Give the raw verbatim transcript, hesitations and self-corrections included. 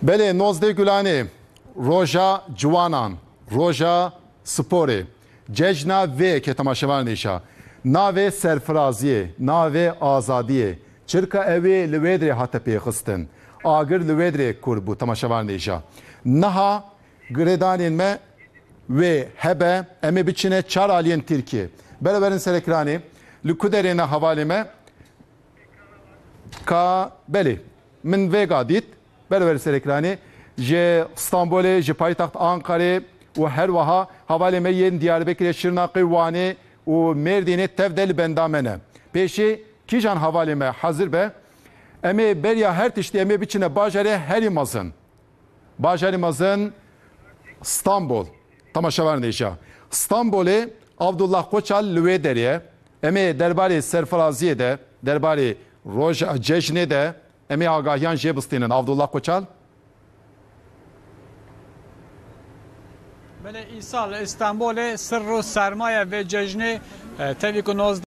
Belê, nozdeh Gulanê, roja ciwanan, roja sporê, cejna vê yekê temaşevanên hêja. Navê serfiraziyê, navê azadiyê, çirka ew ê li wê dirê hate pêxistin. Agir li wê dirê kûr bû temaşevanên hêja. Niha girêdanên me wê hebe, em ê biçine çar aliyên Tirkiyê. Bereverin ser ekranê, li ku derê ne hevalê me? Ka belê, min vêga dît, berever ser ekranê, ji Stenbolê, ji paytext Ankarê û her wiha hevalê me yên Diyarbekirê, Şirnexê, Wanê û Mêrdînê tev de li benda me ne. Pêşî kîjan hevalê me hazir be, em ê beriya her tiştî em ê biçine bajarê herî mezin. Bajarê mezin Stenbol. Temaşevanên hêja. Stenbolê Abdullah Koçal li wê derê ye. Em ê derbarê serfiraziyê de, derbarê roja cejnê de em ê agahiyan jê bistînin. Abdullah Koçal. Belê, îsal Stenbolê sir û sermaye vê cejnê, e, tevî ku nozdeh